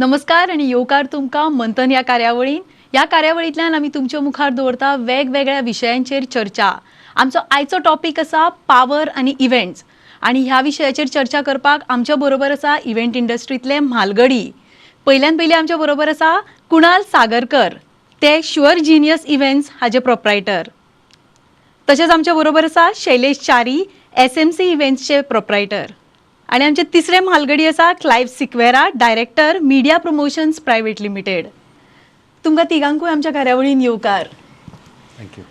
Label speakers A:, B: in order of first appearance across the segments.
A: नमस्कार आनी येवकार तुमकां मंथन ह्या कार्यावळीन. ह्या कार्यावळींतल्यान आमी तुमच्या मुखार दवरता वेगवेगळ्या विशयांचेर चर्चा. आमचो आयचो टॉपीक आसा पावर आनी इव्हेंट्स आनी ह्या विशयाचेर चर्चा करपाक आमच्या बरोबर आसा इव्हेंट इंडस्ट्रींतले म्हालगडी. पयल्यान पयलीं आमच्या बरोबर आसा कुणाल सागरकर, ते शुअर जिनियस इव्हेंट्स हाजे प्रोप्रायटर. तशेंच आमच्या बरोबर आसा शैलेश च्यारी, एसएमसी इव्हेंट्सचे प्रोप्रायटर आणि आमचे तिसरे म्हालगडी आसा Clive Sequeira, director, media promotions private limited. तुमकां तिगांकूय आमच्या कार्यावळीन येवकार.
B: Thank you.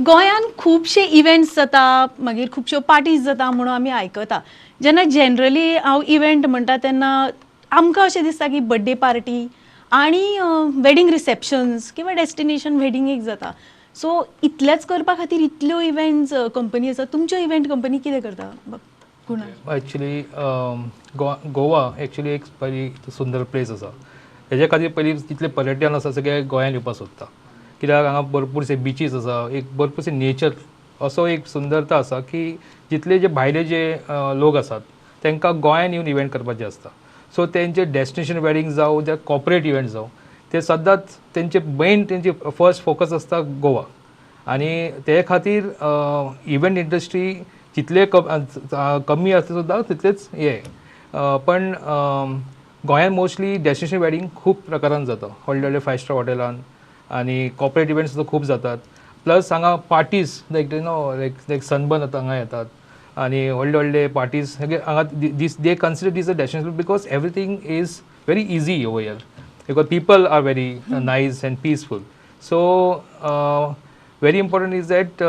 A: गोंयान खुबशे इव्हेंट्स जाता, मागीर खुबश्यो पार्टीज जाता म्हणून आमी आयकता. जेन्ना जनरली हांव इव्हेंट म्हणटा तेन्ना आमकां अशें दिसता की बड्डे पार्टी आणि वेडींग रिसेप्शन्स किंवा डेस्टिनेशन वेडींग एक जाता. सो इतलेंच करपा खातीर इतल्यो इव्हेंट्स कंपनी आसा. तुमच्यो इव्हेंट कंपनी कितें करता कुणाल?
C: एक्चुली गोवा एक्चुली एक बरी सुंदर प्लेस आसा. हेजे खातीर पयलीं जितले पर्यटन आसा सगळे गोंयान येवपाक सोदता, कित्याक हांगा भरपूरसे बिचीस आसा, एक भरपूरसे नेचर असो एक सुंदरता आसा की जितले जे भायले जे लोक आसात तांकां गोंयान येवन इव्हेंट करपाचे आसता. सो तेंचे डेस्टिनेशन वेडींग जावं, जे कॉर्पोरेट इव्हेंट जावं, ते सदांच तेंचे मेन तेंचे फर्स्ट फोकस आसता गोवा. आनी ते खातीर इव्हेंट इंडस्ट्री जितले कमी आसता सुद्दां तितलेच हे पण गोंयांत मोस्टली डेस्टिनेशन वेडींग खूब प्रकारान जाता, व्हडले व्हडले फायव स्टार हॉटेलान आनी कॉर्पोरेट इव्हेंट्स सुद्दां खूब जातात. प्लस हांगा parties like you know like Sunburn आतां हांगा येतात आनी व्हडले व्हडले पार्टीज सगळे हांगा. This they consider this a destination because everything is very easy over here, because people are very nice and peaceful. So very important is that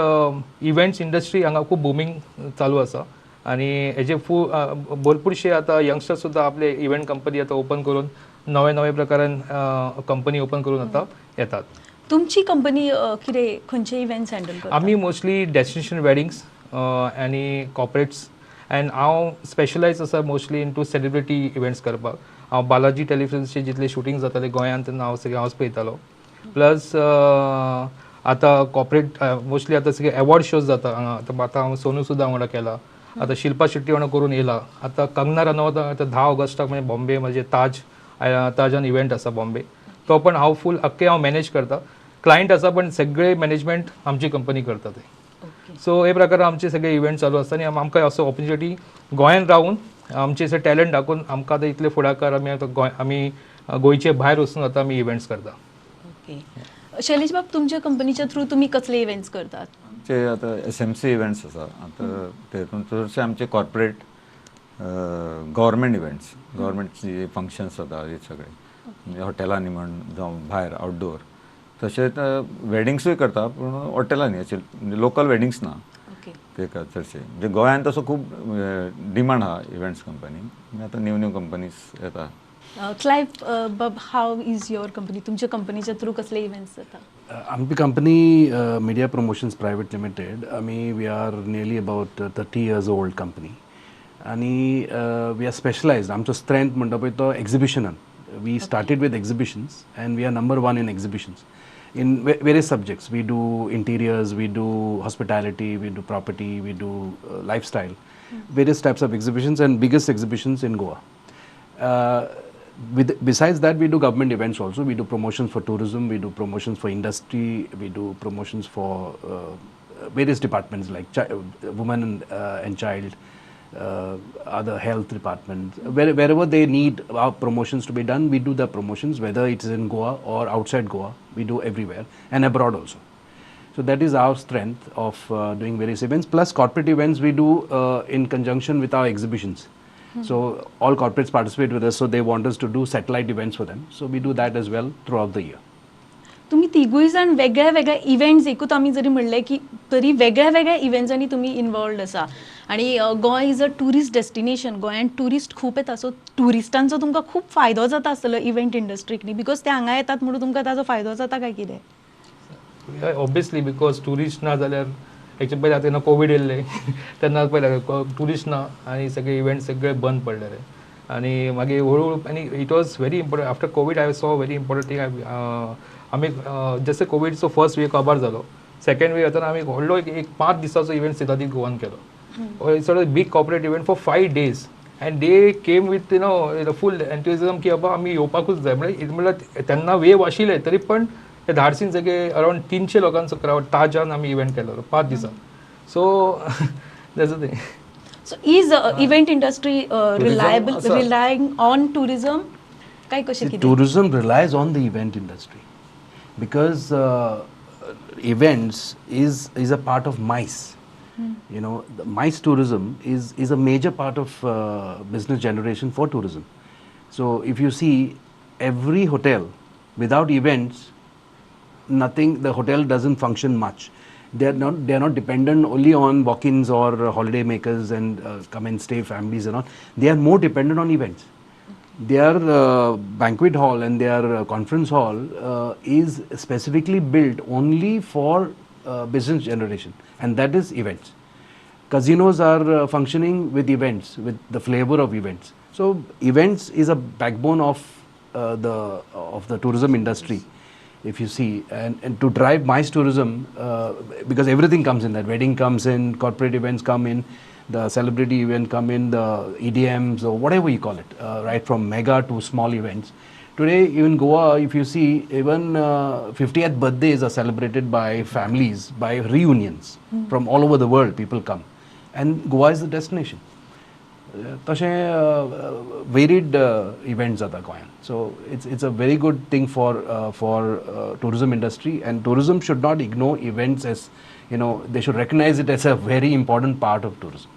C: events industry हांगा खूब बुमींग चालू आसा आनी हेजे फू भरपूरशे आतां यंगस्टर्स सुद्दां आपले इव्हेंट कंपनी आतां ओपन करून नवे नवे प्रकारान कंपनी ओपन करून आतां येतात.
A: तुमची कंपनी कितें, खंयचे इव्हेंट्स हँडल करता?
C: आमी मोस्टली डेस्टिनेशन वेडिंग्स आनी कॉर्पोरेट्स अँड हांव स्पेशलायज आसा mostly in to celebrity events करपाक. हांव बालाजी टेलिफिल्म्सचे जितले शुटींग जाताले गोंयांत तेन्ना हांव सगळें हांवच पळयतालो. प्लस आतां कॉर्पोरेट मोस्टली आतां सगळे एवॉर्ड शोज जाता हांगा. आतां हांव सोनू सुद्दां वांगडा केला, आतां शिल्पा शेट्टी वांगडा करून येयला. आतां कंगना रनौत आतां 10 ऑगस्टाक म्हणजे बॉम्बे म्हणजे ताजान इव्हेंट आसा बॉम्बे, तो पण हांव फूल अख्खे हांव मॅनेज करता. क्लायंट आसा पण सगळे मॅनेजमेंट आमची कंपनी करता ते. सो हे प्रकारे आमचे सगळे इव्हेंट चालू आसता आनी आमकां असो ऑपॉर्च्युनिटी गोंयांत रावून आमचे अशे टॅलंट दाखोवन आमकां आतां इतले फुडाकार आमी आतां गोंय आमी गोंयचे भायर वचून आतां आमी इव्हेंट्स करता.
A: ओके, शैलेश बाब, तुमच्या कंपनीच्या थ्रू तुमी कसले इव्हेंट्स करतात?
B: आमचे आतां एसएमसी इव्हेंट्स आसा. आतां तेतून चडशे आमचे कॉर्पोरेट, गव्हर्मेंट इव्हेंट्स, गव्हर्मेंटची फंक्शन्स जाता हे सगळे, म्हणजे हॉटेलांनी म्हण जावं भायर आउटडोर. तशेंच वेडिंग्सूय करता पूण हॉटेलांनी, अशे म्हणजे लोकल वेडिंग्स ना. ते चडशे म्हणजे गोंयांत तसो खूब डिमांड आहा इव्हेंट्स कंपनी. आतां न्यू न्यू कंपनीज येता.
A: क्लायव्ह बाब, how is your company? तुमच्या कंपनीच्या थ्रू कसले इव्हेंट्स जाता?
D: आमची company media promotions private limited. आमी we are nearly about 30 years old company आनी we are specialised. आमचो स्ट्रेंथ म्हणटा पळय तो एक्झिबिशनान. We started with exhibitions and we are number one in exhibitions in various subjects. We do interiors, we do hospitality, we do property, we do lifestyle, various types of exhibitions and biggest exhibitions in Goa. Besides that, we do government events also. We do promotions for tourism, we do promotions for industry, we do promotions for various departments like women and child, other health department. Wherever they need our promotions to be done, we do the promotions, whether it is in Goa or outside Goa, we do everywhere and abroad also. So that is our strength of doing various events. Plus corporate events we do in conjunction with our exhibitions. So all corporates participate with us, so they want us to do satellite events for them. So we do that as well throughout the year.
A: तुम्ही तिगूय जाण वेगळ्या वेगळ्या events, एकूच आमी जरी म्हणलें की तरी वेगळ्या वेगळ्या इव्हेंट्सांनी तुमी इनवॉल्वड आसा आनी गोंय is a tourist destination. गोंयांत ट्युरिस्ट खूब येता, सो ट्युरिस्टांचो तुमकां खूब फायदो जाता आसतलो इव्हेंट इंडस्ट्रीक न्ही? Because ते हांगा येतात म्हणून तुमकां ताजो फायदो जाता काय कितें?
C: ऑब्वियसली, because tourist ना जाल्यार एक्चुअली पयलीं आतां जेन्ना कोवीड येयल्ले तेन्ना पयलें ट्युरिस्ट ना आनी सगळे इव्हेंट सगळे बंद पडलेले आनी मागीर हळू हळू आनी it was very important after Covid. I saw very important thing. आमी जशें कोवीडचो फर्स्ट वेव काबार जालो, सेकंड वेव येतना आमी व्हडलो एक 5 दिसाचो इव्हेंट सितादीप गोवान केलो. It's a big corporate event for 5 days. And they came with full enthusiasm की बाबा आमी येवपाकूच जाय. म्हळ्यार तेन्ना वेव आशिल्ले तरी पण ते धाडसीन सगळे अरावंड 300 लोकांचो क्रावड ताजान आमी इव्हेंट केलो 5 दिसां. So that's the thing.
A: So is event industry reliable, relying on tourism काय कशें कितें?
D: Tourism relies on the event industry because events is a part of MICE. The MICE tourism is a major part of business generation for tourism. So if you see every hotel without events, nothing, the hotel doesn't function much. They are not dependent only on walk-ins or holiday makers and come and stay families and all. They are more dependent on events. Their banquet hall and their conference hall is specifically built only for business generation, and that is events. Casinos are functioning with events, with the flavor of events. So events is a backbone of the tourism industry, if you see, and to drive MICE tourism, because everything comes in that. Wedding comes in, corporate events come in, the celebrity event come in, the EDMs or whatever you call it, right from mega to small events. Today, even Goa, if you see, even 50th birthdays are celebrated by families, by reunions. From all over the world, people come. And Goa is the destination. तशें varied events जाता गोंयांत. So it's a very good thing for tourism industry, and tourism should not ignore events as they should recognize it as a very important part of tourism.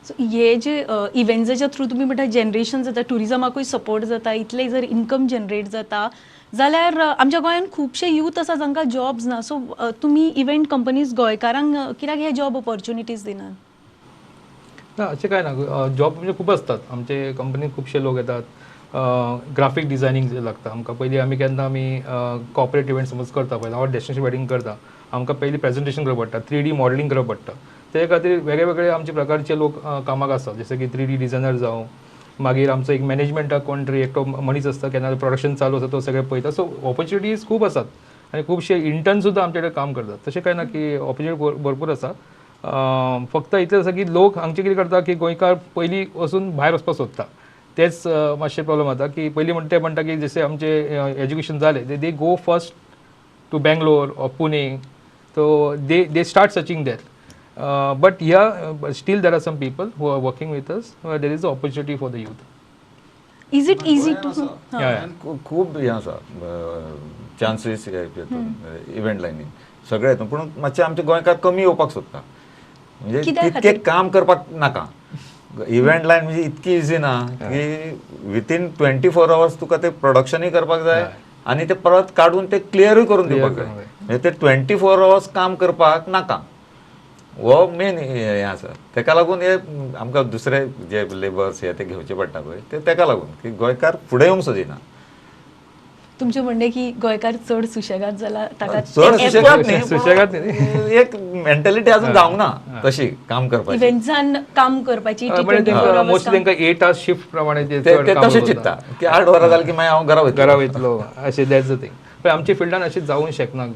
A: So हे जे इव्हेंट्साच्या through तुमी म्हणटा generation जाता, ट्युरिजमाकूय support जाता, इतले जर income generate जाता जाल्यार आमच्या गोंयांत खुबशे यूथ आसा जांकां जॉब्स ना. सो तुमी इव्हेंट कंपनीज गोंयकारांक कित्याक हे जॉब ऑपॉर्च्युनिटीज दिनात?
C: ना, अशें कांय ना. जॉब म्हणजे खूब आसतात. आमचे कंपनीत खुबशे लोक येतात. ग्राफीक डिझायनींग लागता आमकां. पयलीं आमी केन्ना आमी कॉर्पोरेट इव्हेंट समज करता पळय, ऑर डेस्टिनेशन वेडींग करता, आमकां पयलीं प्रेजेंटेशन करप पडटा, 3D modelling करप पडटा. ते खातीर वेगळे वेगळे आमचे प्रकारचे लोक कामाक आसतात, जशे की 3D designer जावं, मागीर आमचो एक मॅनेजमेंटाक कोण तरी एकटो मनीस आसता, केन्ना प्रोडक्शन चालू आसा तो सगळें पळयता. सो ऑपॉर्च्युनिटीज खूब आसात आनी खुबशे इंटर्न सुद्दां आमचे कडेन काम करतात. तशें कांय ना की ऑपॉर्च्युनिटी भरपूर आसा. फक्त इतलें आसा की लोक हांगचे कितें करता की गोंयकार पयलीं वचून भायर वचपाक सोदता. तेच मातशें प्रॉब्लम जाता की पयलीं म्हणटा ते म्हणटा की जशें आमचें एज्युकेशन जालें, they go first to Bangalore or Pune, so they start searching there. But here still there are some people who are working with us. There is opportunity for the youth.
A: Is it easy to
B: खूब हें आसा chances event लायनीन सगळे हितून, पूण मातशें आमचे गोंयकार कमी येवपाक सोदता. म्हणजे तितकें काम करपाक नाका. इव्हेंट लायन म्हणजे इतकी इजी ना की विथीन 24 आवर्स तुका ते प्रोडक्शनूय करपाक जाय आनी ते परत काडून ते क्लियरूय करून दिवपाक जाय. म्हणजे ते 24 आवर्स काम करपाक नाका, हो मेन हें आसा. तेका लागून हे आमकां दुसरे जे लेबर्स हे ते घेवचे पडटा पळय, ते तेका लागून की गोंयकार फुडें येवंक सोदिना.
A: तुमचें म्हणणें की गोंयकार चड सुशेगाद जाला, ताका
B: चड सुशेगाद न्ही, एक मेंटेलिटी अजून जावंक ना तशी काम करपाची,
A: इव्हेंट्सान काम करपाची.
C: मोस्टली तांकां 8 आवर्स शिफ्ट प्रमाणे
B: ते तशें चिंत्ता की 8 वरां जालीं की मागीर हांव घरा
C: वयतलो, अशें that's the thing. पण आमच्या फिल्डान अशें जावंक शकना,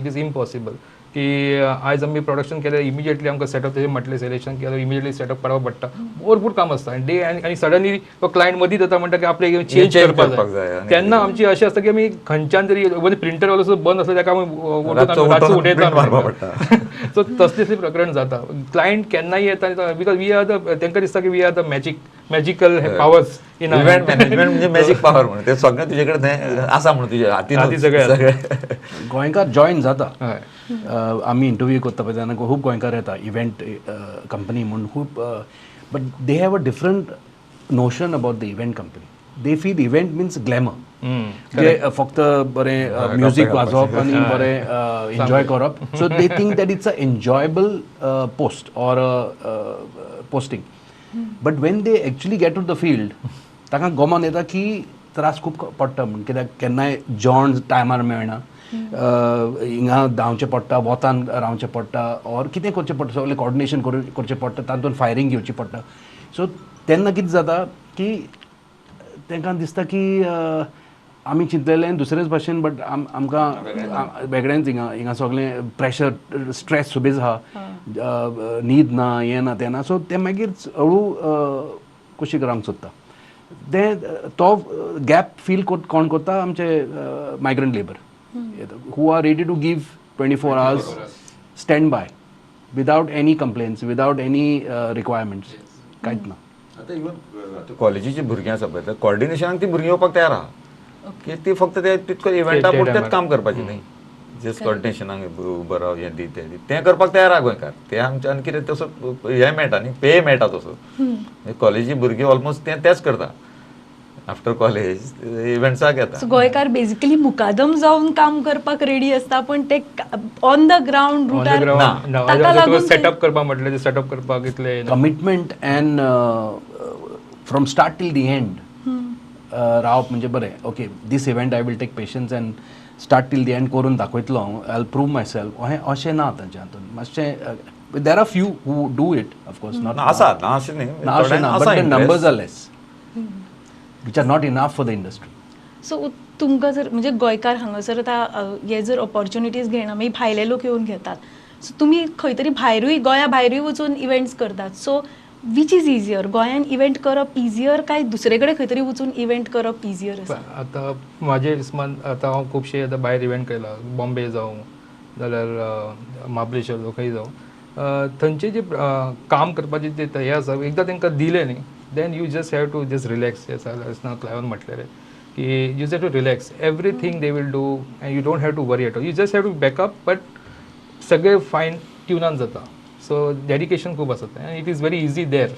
C: it is impossible की आयज आमी प्रोडक्शन केलें इमिजिएटली आमकां सेटअप तेजें म्हटलें सिलेक्शन केलें इमिजिएटली सेटअप करपाक पडटा, भरपूर काम आसता. आनी डे आनी सडनली तो क्लायंट मदींच येता म्हणटा की आपलें चेंज करपाक जाय. तेन्ना आमची अशें आसता की आमी खंयच्यान तरी प्रिंटर वालो सुद्दां बंद आसता ताका आमी रातचो उठयता. सो तसलें तसलें प्रकरण जाता. क्लायंट केन्नाय येता because we are the, तांकां दिसता की we are the magical powers in
B: event management, म्हणजे मॅजीक पावर म्हणून ते सगळें तुजे कडेन आसा म्हणून तुजे हातीन
C: सगळें.
D: गोंयकार जॉयन जाता. आमी इंटरव्यू करता पळय तेन्ना खूब गोंयकार येता इव्हेंट कंपनी म्हूण खूब, but they have a different notion about the event company. They feel event means glamour, जे फक्त बरें म्युजीक वाजोवप आनी बरें एन्जॉय करप. So they think that it's a enjoyable post or posting, but when they actually get to the field तांकां गोमान येता की त्रास खूब पडटा म्हूण. कित्याक केन्नाय जेवण टायमार मेळना, हिंगा धांवचें पडटा, वोतान रावचें पडटा, ऑर कितें करचें पडटा, सगळें कॉर्डिनेशन करचें पडटा, तातूंत फायरींग घेवची पडटा. सो तेन्ना कितें जाता की तांकां दिसता की आमी चिंतलेलें दुसरेच भाशेन, बट आमकां वेगळेंच हिंगा हिंगा सगळें प्रेशर स्ट्रेस सुबेज आहा, न्हीद ना, हें ना, तें ना. सो ते मागीर हळू कुशीक रावंक सोदता. ते तो गॅप फील कोण करता? आमचे migrant labour who are ready to give 24 hours stand by without any complaints, without any requirements, कांयच ना.
B: आतां इवन आतां कॉलेजीची भुरगीं आसा पळय, कॉर्डिनेशनाक ती भुरगीं येवपाक तयार आहा की ती फक्त ते तितको इव्हेंटा
C: ते
B: पुरतेच
C: टायमार.
B: काम करपाचें न्ही, जस्ट कॉर्डिनेशनाक उबो राव, हें दी तें दी, तें करपाक तयार आहा गोंयकार. ते आमच्या आनी कितें तसो हें मेळटा न्ही, पे मेळटा तसो. कॉलेजी भुरगीं ऑलमोस्ट तें तेंच करता, आफ्टर कॉलेज इव्हेंट्साक येता.
A: सो गोंयकार बेसिकली मुकादम जावन काम करपाक रेडी आसता, पण ते ऑन the ground रुटार ताका लागून
C: सेटअप करपाक म्हटलें ते सेटअप करपाक इतले
D: Commitment and from start till the end रावप म्हणजे बरें, okay, this event I will take patience and start till the end करून दाखयतलो हांव, I will prove myself, अहें अशें ना तांच्या हातून मातशें. There are few who do it, of course, not
B: ना, आसा, ना अशें न्ही.
D: ना अशें ना,
B: आसा
D: but the
B: interest.
D: Numbers are less, which are not enough for the industry.
A: So तुमकां जर म्हणजे गोंयकार हांगासर आतां हे जर ऑपॉर्च्युनिटीज घेयना, मागीर भायले लोक येवन घेतात. सो तुमी खंय तरी भायरूय, गोंया भायरूय वचून इव्हेंट्स करतात. सो which is easier, गोंयान इव्हेंट करप इजियर काय दुसरे कडेन खंय तरी वचून इव्हेंट करप इजियर आसा?
C: आतां म्हाजे इसमान आतां हांव खुबशे आतां भायर इव्हेंट केला, बॉम्बे जावं जाल्यार महाबळेश्वर जावं, खंय जावं, थंयचे जे काम करपाचे जे हे आसा, एकदां तांकां दिलें न्ही, then you just have to just relax. ना क्लायवन म्हटलेलें की you have to relax, everything they will do and you don't have to worry at all, you just have to backup, but सगळे फायन ट्युनान जाता. सो डेडिकेशन खूब आसता आनी it is very easy there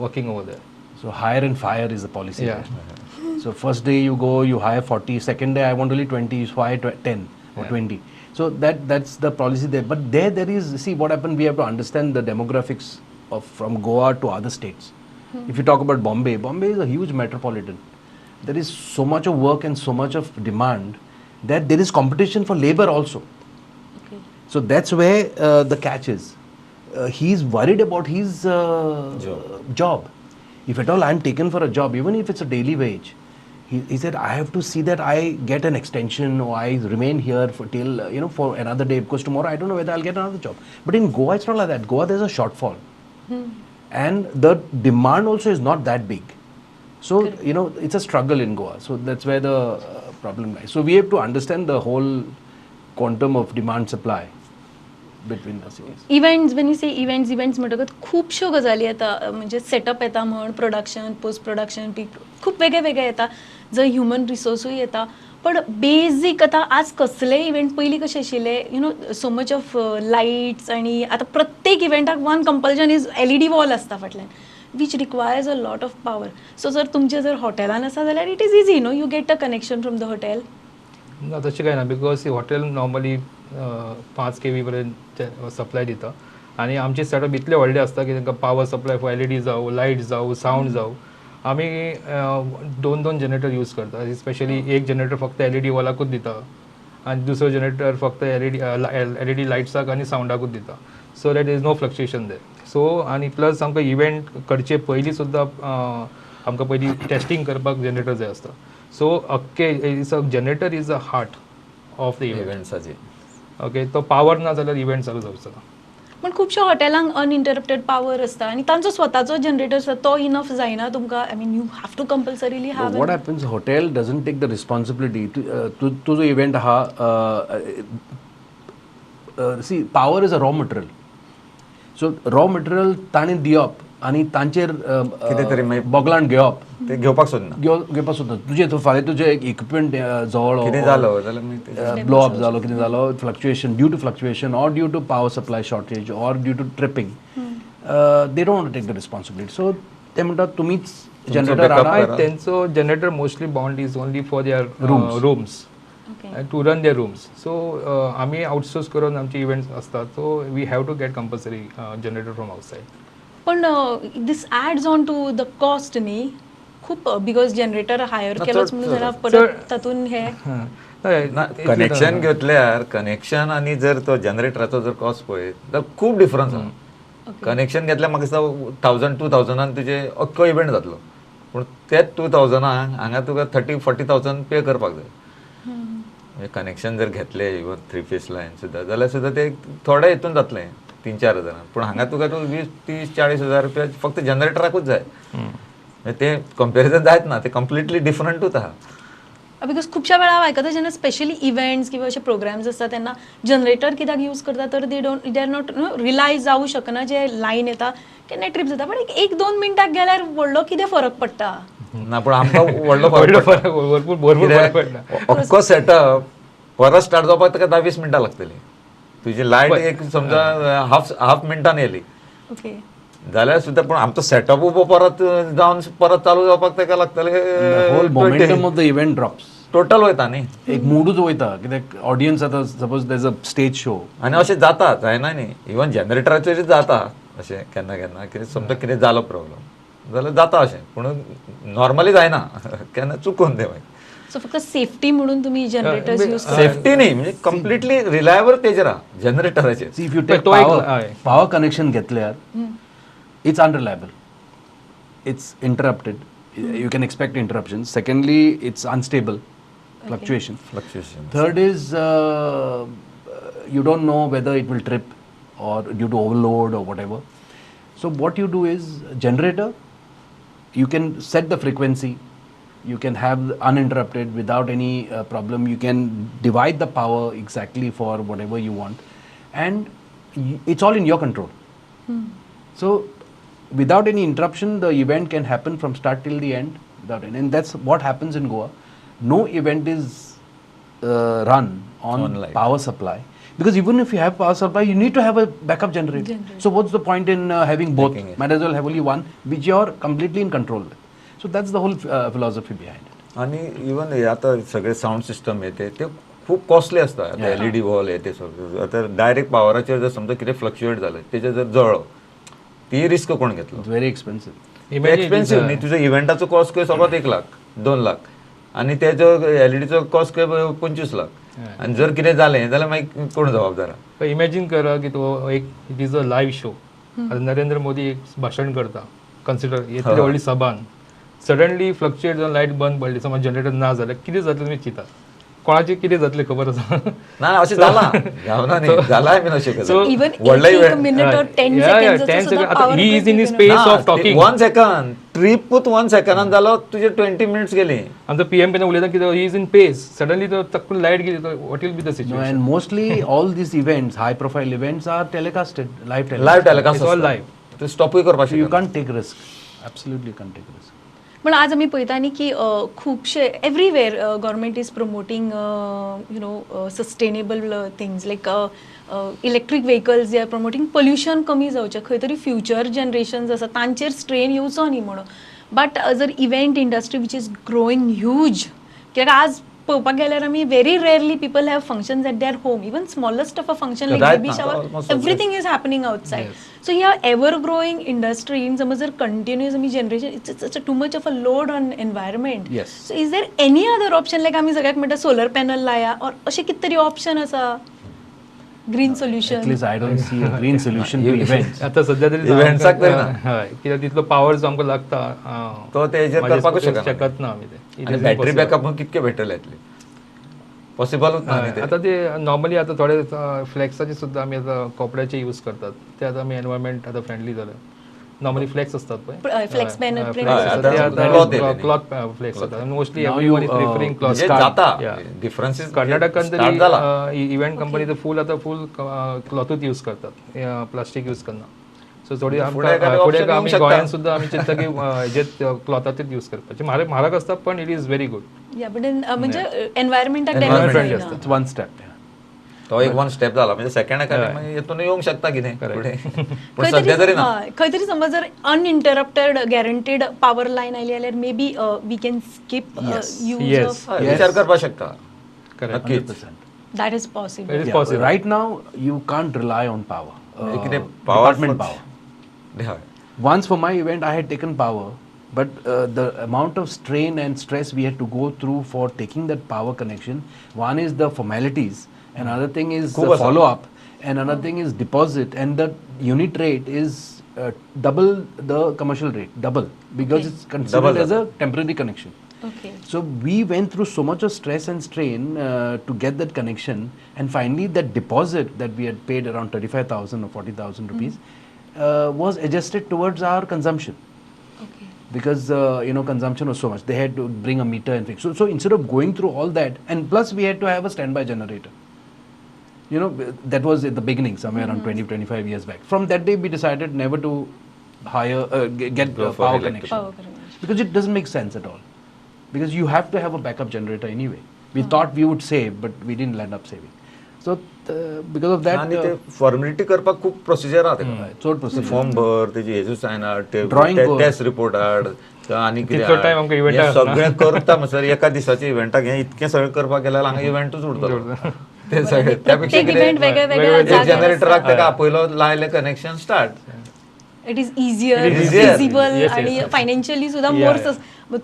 C: working over there.
D: So hire and fire is the policy
C: Yeah.
D: there. So first day you go, you hire 40. Second day I want only 20, so hire 10 or 20. So that's the policy there. But there is, see what happened. We have to understand the demographics of from Goa to other states. If you talk about Bombay, Bombay is a huge metropolitan. There is so much of work and so much of demand that there is competition for labor also.
A: Okay.
D: So that's where the catch is. He's worried about his job. If at all I'm taken for a job, even if it's a daily wage, he said, I have to see that I get an extension or I remain here for till, for another day, because tomorrow I don't know whether I'll get another job. But in Goa, it's not like that. Goa, there's a shortfall. And the demand also is not that big. So, it's a struggle in Goa. So that's where the problem lies. So we have to understand the whole quantum of demand supply between the cities.
A: Events, when you say events, events म्हणटकच खुबश्यो गजाली येता, म्हणजे setup येता म्हण, production, post production, खूब वेगळे वेगळे येता, जंय ह्युमन रिसोर्सूय येता. पण बेजीक आतां आज कसलेय इव्हेंट, पयलीं कशें आशिल्लें, so much of lights, आनी आतां प्रत्येक इव्हेंटाक one compulsion is LED wall आसता फाटल्यान, which requires a lot of power. So जर तुमचें जर हॉटेलान आसा जाल्यार it is easy, no, you get a connection from the hotel.
C: ना, तशें कांय ना, because hotel normally 5 kV पर्यंत सप्लाय दिता आनी आमचे सेटअप इतले व्हडले आसता की तांकां पावर सप्लाय फॉर एलईडी जावं, लायट जावं, सावंड जावं, आमी दोन दोन जनरेटर यूज करता. स्पेशली एक जनरेटर फक्त एलईडी वॉलाकूच दिता आनी दुसरो जनरेटर फक्त एलईडी लायट्साक आनी सावंडाकूच दिता, so that is no fluctuation there. So आनी प्लस आमकां इव्हेंट करचे पयलीं सुद्दां आमकां पयलीं टेस्टींग करपाक जनरेटर जाय आसता. सो अख्खे is a generator is a heart of the event.
B: इव्हेंट्साची.
C: Okay, तो पावर ना जाल्यार इव्हेंट चालू जावचो ना.
A: पण खुबश्या हॉटेलांक अनइंटरप्टेड पॉवर आसता आनी तांचो स्वताचो जनरेटर आसता, तो इनफ जायना तुमकां? I mean, you have to compulsorily have
D: What happens, hotel doesn't take the responsibility. तुजो इव्हेंट आहा, see, power is a raw material. So raw material ताणें दिवप आनी तांचेर
B: कितें तरी मागीर
D: बगलांट घेवप.
B: ते घेवपाक सोदना.
D: घेवपाक सोदता. तुजें फाल्यां तुजें इक्विपमेंट जवळ
B: कितें जालो जाल्यार मागीर ते
D: ब्लो अप जालो, कितें जालो, fluctuation, due to fluctuation or due to power supply shortage or due to tripping, they don't take the responsibility. So ते म्हणटात तुमीच जनरेटर
B: backup
D: हाडा.
B: करा.
C: तेंचो generator mostly bond is only for their rooms, to run their rooms. So आमी outsource करून आमचे events असतात, so we have to get compulsory generator from outside.
A: पण this adds on to the cost न्ही खूप, because generator higher
B: ना,
A: केलोच
B: चड
A: म्हणून जाल्यार
B: चड.
A: परत तातूंत हे
B: ना, कनेक्शन घेतल्यार, कनेक्शन आनी जर तो जनरेटराचो जर कॉस्ट पळयत जाल्यार खूब डिफरन्स आहा. कनेक्शन घेतल्यार म्हाका दिसता थावजंड टू थावजंडान तुजें अख्खो इव्हेंट जातलो, पूण तेच 2,000 हांगा तुका 30-40 thousand पे करपाक जाय. म्हणजे कनेक्शन जर घेतले, इवन थ्री फेस लायन सुद्दां जाल्यार सुद्दां ते थोडे हितून जातलें. 3-4 हजारान. पूण हांगा तुका तूं 20, 30, 40 हजार रुपया फक्त जनरेटराकूच जाय. म्हणजे ते कंपॅरिझन जायत ना, ते कंप्लिटली डिफरंटूच आहा.
A: Because खुबश्या वेळा हांव आयकता, जेन्ना स्पेशली इव्हेंट्स किंवा अशे प्रोग्राम्स आसता तेन्ना जनरेटर कित्याक यूज करता तर they don't, they are not rely जावं शकना. जे लायन येता केन्ना ट्रीप जाता, पण एक दोन मिनटाक गेल्यार व्हडलो कितें फरक पडटा?
B: ना, पूण आमकां व्हडलो
C: व्हडलो
B: फरक.
C: फरक, भरपूर भरपूर फरक पडटा.
B: अख्खो सेटअप परत स्टार्ट जावपाक ताका 10-20 मिनटां लागतली. तुजी लायट एक समजा हाफ हाफ मिनटान येयली जाल्यार सुद्दां, पूण आमचो सेटअप उबो परत जावन परत चालू जावपाक ताका लागतले.
D: The whole momentum of the event drops.
B: Total वयता न्ही.
D: एक मूडूच वयता, कित्याक ऑडियन्स आतां suppose there a stage show.
B: आनी अशें जाता, जायना न्ही, इवन जनरेटराचेर जाता अशें केन्ना केन्ना. कितें समजा कितें जालो प्रॉब्लम जाल्यार जाता अशें, पूण नॉर्मली जायना, केन्ना चुकून तें मागीर.
A: सो फक्त सेफ्टी म्हणून तुम्ही जनरेटर्स यूज?
B: सेफ्टी न्ही, म्हणजे कंप्लिटली रिलायबल तेजेर आहा, जनरेटराचेर.
D: See, if you take
C: तो एक
D: power,
C: हय.
D: power connection घेतल्यार it's unreliable, it's interrupted, you can expect interruptions. Secondly, it's unstable, fluctuation.
B: Fluctuation.
D: Third is you don't know whether it will trip or due to overload or whatever. So what you do is generator, you can set the frequency, you can have uninterrupted without any problem. You can divide the power exactly for whatever you want, and it's all in your control. So without any interruption, the event can happen from start till the end without any, and that's what happens in Goa. No event is run on
B: On light.
D: Power supply, because even if you have power supply, you need to have a backup generator.
A: Generator.
D: So what's the point in having both?
B: Taking it.
D: Might as well have only one, which you are completely in control with. So that's the whole philosophy behind it.
B: आणि even हे आता सगळे sound system हे ते ते खूप costly आसता. आता एलईडी वॉल हे ते सगळं, आता डायरेक्ट पावराचेर जर समजा कितें फ्लक्च्युएट जालें, तेजेर जर जळ्ळो, ती रिस्क कोण घेतलो?
D: It's very expensive.
C: Imagine it is
B: expensive न्ही. तुझ्या इव्हेंटाचो कॉस्ट खंय सगळोच 1 लाख 2 लाख आनी तेजो एलईडीचो कॉस्ट खंय 25 लाख, आनी जर कितें जालें जाल्यार मागीर कोण जबाबदार?
C: इमॅजिन करा की तो एक, it is a live show. आता नरेंद्र मोदी एक भाशण करता कन्सिडर, इतली व्हडली सभान सडनली फ्लक्च्युएट जावन लायट बंद पडली, समज जनरेटर ना जाल्यार कितें जातलें तुमी चिंता? कोणाचें कितें जातलें खबर आसा?
B: ना, अशें जालां, जावना न्ही, जालां बीन अशें.
C: So,
A: Even
B: व्हडले
A: एक
B: event.
A: Minute or 10 seconds सुद्दां power
C: he is in
A: cut.
C: Space of talking.
B: One second ट्रीपूच one second dan जालो, तुजे 20 मिनिट्स गेली.
C: आमचो पीएम केन्ना उलयता की he is in pace, suddenly तो तक्कून लायट गेली, what will be the
D: No,
C: situation?
D: And mostly all these events, high profile events, are telecasted, live telecast.
B: Live telecast.
C: It's all live.
B: ते स्टॉपूय करपाक
D: So you
B: शकना.
D: Can't take risk. Absolutely, you can't take risk.
A: पण आज आमी पळयता न्ही की खुबशे everywhere government is promoting sustainable things like electric vehicles. They are promoting pollution कमी जावचें, खंय तरी फ्युचर जनरेशन आसा तांचेर स्ट्रेन येवचो न्ही म्हणून. बट जर event industry, which is growing huge, कित्याक आज पळोवपाक गेल्यार आमी very rarely people have functions at their home, even smallest of a function like
B: Right
A: baby
B: now,
A: shower,
B: almost.
A: Everything is happening outside. So ह्या ever growing इंडस्ट्रीन समज जर continuous आमी generation, it's too much of a load on environment. So is there any other option? Like आमी सगळ्याक म्हणटा solar panel लाया or अशें कितें तरी ऑप्शन आसा, green solution?
D: At least I don't see a green solution to events.
C: आता सध्या तरी
B: Events-आक तरी ना.
C: हय, कित्याक तितलो पावर जो आमकां लागता
B: तो तेजेर
C: म्हाजे
B: करपाकूच शकना.
C: शकत ना आमी ते. It
B: आनी
C: is
B: battery
C: impossible.
B: Backup कितके भेटले येतले, पॉसिबलूच ना न्ही ते.
C: आता ते नॉर्मली आता थोडे फ्लॅक्साचे सुद्दां आमी आतां कपड्याचे यूज करतात, ते आतां आमी एनवायरमेंट आतां फ्रेंडली जालें. नॉर्मली फ्लॅक्स असतात पळय.
A: Flex banner print.
B: हय,
C: ते
B: आतां cloth येयले
C: आतां
B: न्ही.
C: क्लॉथ फ्लॅक्स जाता mostly.
D: Now
C: everyone
D: you,
C: is preferring cloth.
B: म्हणजे जाता डिफरन्सीस.
C: कर्नाटकान
B: स्टार्ट जाला.
C: तरी इव्हेंट कंपनी तर फूल आतां फूल क्लॉथूच यूज करतात, प्लास्टीक यूज करना. सो थोडी
B: फुडें
C: आमकां
B: एखादें
C: फुडें
B: option
C: आमी
B: येवंक शकता.
C: गोंयांत सुद्दां आमी चिंतता की हेजेच क्लॉथाचेच यूज करपाचे. म्हारग म्हारग आसता, पण it is very good.
A: या, बट म्हणजे एनवायरमेंटाक
B: Environment
A: damage
C: friendly
A: जायना.
C: आसता.
D: It's one step. Yeah.
B: तो एक वन स्टेप जाला, म्हणजे सेकंड एखादें मागीर हेतून येवंक शकता कितें फुडें, पूण
A: खंय
B: सध्या
A: तरी
B: तरी ना.
A: हय, खंय तरी समज जर अनइंटरप्टेड गॅरंटीड पॉवर लायन आयली जाल्यार maybe we can skip use of
B: हय, विचार करपाक शकता.
C: करेक्ट.
B: नक्कीच.
D: 100%.
A: That is possible.
C: It is
D: Yeah,
C: possible.
D: right now, you can't rely on power.
B: म्हणजे कितें power
D: Department power.
B: हय.
D: Once for my event, I had taken power, but the amount of strain and stress we had to go through for taking that power connection, one is the formalities, another thing is
B: खूप
D: the
B: आसा.
D: Follow up, and another thing is deposit, and the unit rate is double the commercial rate, double, because it's considered
B: Double
D: as a temporary connection.
A: Okay.
D: So we went through so much of stress and strain to get that connection, and finally that deposit that we had paid around 35,000 or 40,000 rupees was adjusted towards our consumption.
A: Okay.
D: Because consumption was so much, they had to bring a meter and fix. So instead of going through all that, and plus we had to have a standby generator. That was at the beginning, somewhere around 20, 25 years back. From that day, we decided never to hire, get
B: Go for
D: power
B: electric.
D: connection.
A: Power connection.
D: Because it doesn't make sense at all. Because you have to have a backup generator anyway. We thought we would save, but we didn't end up saving. So because of that,
B: आनी ते formality करपाक खूब procedure आहा तेका.
D: चड procedure.
B: Form भर, तेजी हेजो सायन हाड, ते
D: Drawing कर.
B: टेस्ट रिपोर्ट हाड, ते आनी कितें
C: तितलो
B: हाड.
C: time आमकां event
B: हें
C: आसना.
B: सगळें करता म्हणसर एका दिसाच्या इव्हेंटाक हें इतकें सगळें करपाक गेल्यार हांगा इव्हेंटूच उरतलो. ते सगळें त्या पेक्षा
A: प्रत्येक इव्हेंट वेगळ्या वेगळ्या जाग्यार
B: जनरेटराक तेका आपयलो, लायलें connection, start.
A: It is easier,
C: It
B: is easier.
A: Feasible
C: Yes, yes,
A: आणि
C: yes.
A: Financially सुद्धा
C: Yeah,
A: मोर
C: yeah.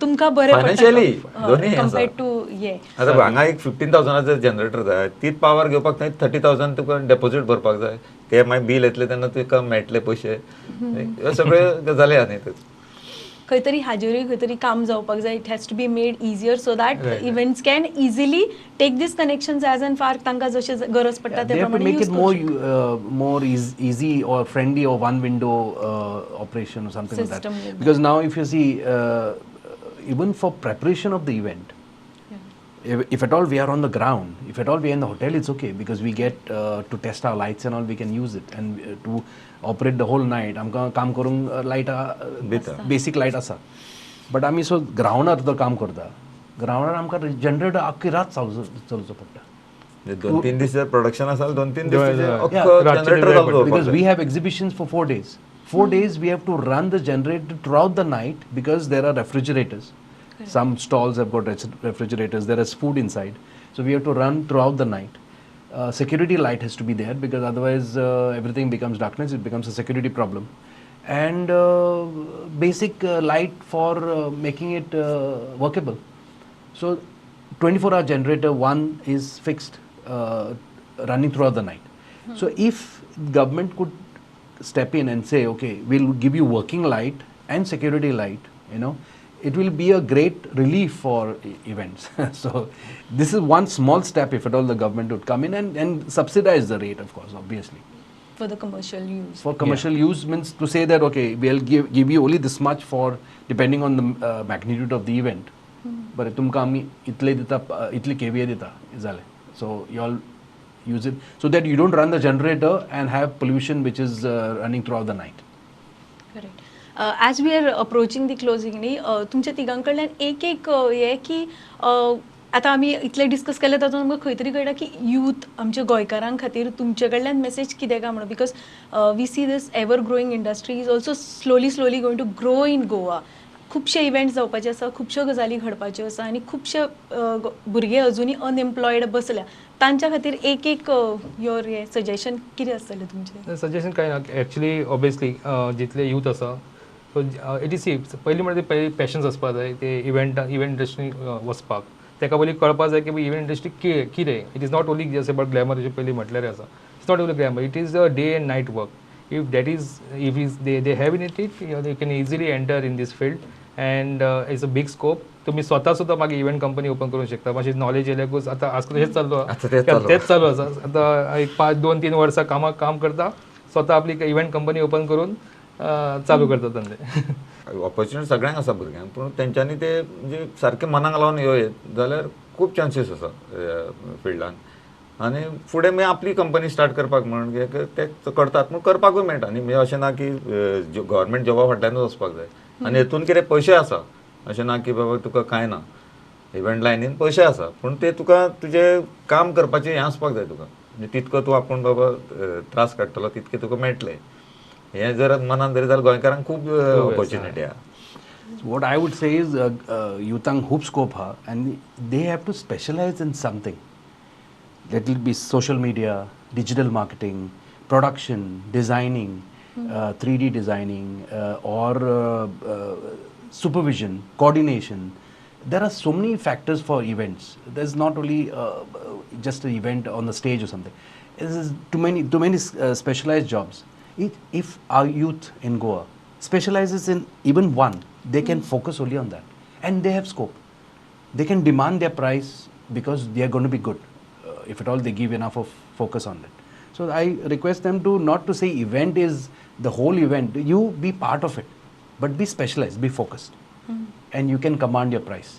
A: तुमकां बरें
B: Financially, दोन्ही आसा.
A: कम्पेर्ड टू ये.
B: आतां हांगा एक 15,000 जनरेटर जाय, तीच पावर घेवपाक थंय 30,000 तुका डेपोजीट भरपाक जाय, ते मागीर बील येतलें तेन्ना तुका मेळटले पयशे. हे सगळे गजाली आहा न्ही त्यो.
A: खंय तरी हाजेरूय खंय तरी काम जावपाक जाय. It has to be made easier so that events can easily take this connections as and far तांकां जशें गरज पडटा
D: They
A: ते
D: have to
A: प्रमाणे
D: make
A: use
D: it more easy or friendly or one window operation or something like
A: System
D: that.
A: like
D: Because now if you see, even for preparation of the event, if at all we are on the ground, if at all we are in the hotel, it's okay because we get to test our lights and all, we can use it and to operate the whole night. आमकां काम करूंक light
B: दिता.
D: Basic light आसा, but आमी so ग्रावंडार तो काम करता, ग्रावंडार आमकां जनरेटर आख्खी रात चलोवचो पडटा.
B: म्हणजे 2-3 दीस जर प्रोडक्शन असाल, 2-3 दीस
C: हय,
B: तुजें
C: हय.
B: अख्खो
C: रातचे
B: जनरेटर
C: वेळ
B: चालू
C: पडटा.
B: दवरपाक
D: Because
B: जाय.
D: we have exhibitions for 4 days. 4 days we have to run the generator throughout the night because there are refrigerators. Some stalls have got refrigerators. There is food inside. So we have to run throughout the night. Security light has to be there because otherwise everything becomes darkness. It becomes a security problem. And basic light for making it workable. So 24-hour generator, one is fixed, running throughout the night. So if government could step in and say, okay, we'll give you working light and security light, it will be a great relief for events. So this is one small step if at all the government would come in and subsidize the rate, of course, obviously.
A: For the commercial use.
D: For commercial use means to say that, okay, we'll give you only this much for, depending on the magnitude of the event. But तुमकां आमी इतले दिता, इतले KVA दिता, जालें. So you all use it so that you don't run the generator and have pollution which is running throughout the night.
A: Correct. As we are approaching the closing न्ही, तुमच्या तिगां कडल्यान एक एक हें की आतां आमी इतलें डिस्कस केलें तातूंत आमकां खंय तरी कळटा की यूथ आमच्या गोंयकारां खातीर तुमचे कडल्यान मॅसेज कितें काय म्हणून, because we see this ever growing industry is also slowly slowly going to grow in Goa. खुबशे इव्हेंट्स जावपाचे आसा, खुबश्यो गजाली घडपाच्यो आसा आनी खुबशे भुरगे अजुनूय अनएम्प्लॉयड बसल्या, तांच्या खातीर एक एक your हें सजेशन कितें आसतलें तुमचें?
C: सजेशन कांय ना, एक्चुली ऑब्वियसली जितले यूथ आसा, सो it is सी पयलीं म्हणल्यार पयलीं पॅशन्स आसपा जाय ते इव्हेंट इंडस्ट्री वचपाक. ताका पयलीं कळपा जाय की इव्हेंट इंडस्ट्री कितें. It is not only just about glamour, अशें पयलीं म्हटल्यार आसा, it's not only glamour, it is a day and night work. If that is, if is they have in it, they can easily enter in this field and it's a big scope. तुम्ही स्वता सुद्दां मागीर event company open करूंक शकता. मातशी knowledge येयल्याकूच आतां आजकाल तशेंच चल्लो, तेच चालू आसा. आतां एक 5-2-3 वर्सां कामाक काम करता, स्वता आपली इव्हेंट कंपनी ओपन करून चालू करता धंदे.
B: ऑपॉर्च्युनिटी सगळ्यांक आसा भुरग्यांक, पूण तेंच्यांनी ते म्हणजे सारकें मनाक लावन येत जाल्यार खूब चान्सीस आसा फिल्डान. आनी फुडें मागीर आपली कंपनी स्टार्ट करपाक म्हण ते करतात, पूण करपाकूय मेळटा न्ही. म्हणजे अशें ना की गव्हर्मेंट जॉबा फाटल्यानूच वचपाक जाय. आनी हेतून कितें पयशे आसा, अशें ना की बाबा तुका कांय ना, इव्हेंट लायनीन पयशे आसा, पूण ते तुका तुजें काम करपाचें हें आसपाक जाय तुका. म्हणजे तितको तूं आपूण बाबा त्रास काडटलो तितके तुका मेळटलें. हें जर मनान धरीत जाल्यार गोंयकारांक खूब ऑपॉर्च्युनिटी आहा.
D: What I would say is युथांक खूब स्कोप आहा and they have to specialize in something. That will be social media, digital marketing, production, designing, 3D designing, or supervision, coordination. There are so many factors for events. There's not only just an event on the stage or something. There's too many specialized jobs. If our youth in Goa specializes in even one, they can focus only on that, and they have scope. They can demand their price because they are going to be good, if at all they give enough of focus on it. So I request them to not to say event is the whole event. You be part of it, but be specialized, be focused, and you can command your price.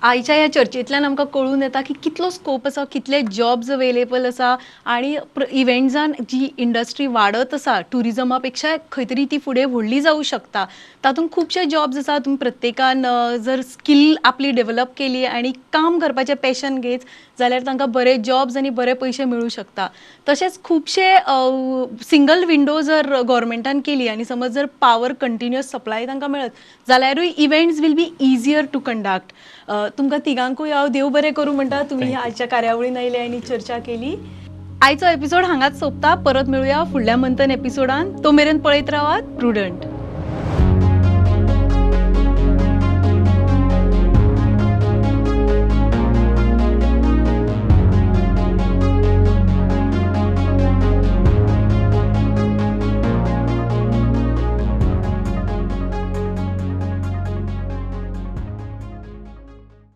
A: आयच्या ह्या चर्चेंतल्यान आमकां कळून येता की कितलो scope आसा, कितले jobs available आसा आनी इव्हेंट्सान जी इंडस्ट्री वाडत आसा, ट्युरिजमा पेक्षा खंय तरी ती फुडें व्हडली जावं शकता. तातूंत खुबशे जॉब्स आसा. तुमी प्रत्येकान जर स्कील आपली डेवलप केली आनी काम करपाचें पॅशन घेत जाल्यार तांकां बरे जॉब्स आनी बरे पयशे मेळूं शकता. तशेंच खुबशे सिंगल विंडो जर गोवोरमेंटान केली आनी समज जर पावर कंटिन्युअस सप्लाय तांकां मेळत जाल्यारूय events will be easier to conduct. तुमकां तिगांकूय हांव देव बरें करूं म्हणटा, तुमी ह्या आयच्या कार्यावळीन आयले आनी चर्चा केली. आयचो एपिसोड हांगाच सोंपता. परत मेळुया फुडल्या मंथन एपिसोडान. तो मेरेन पळयत रावात प्रुडंट.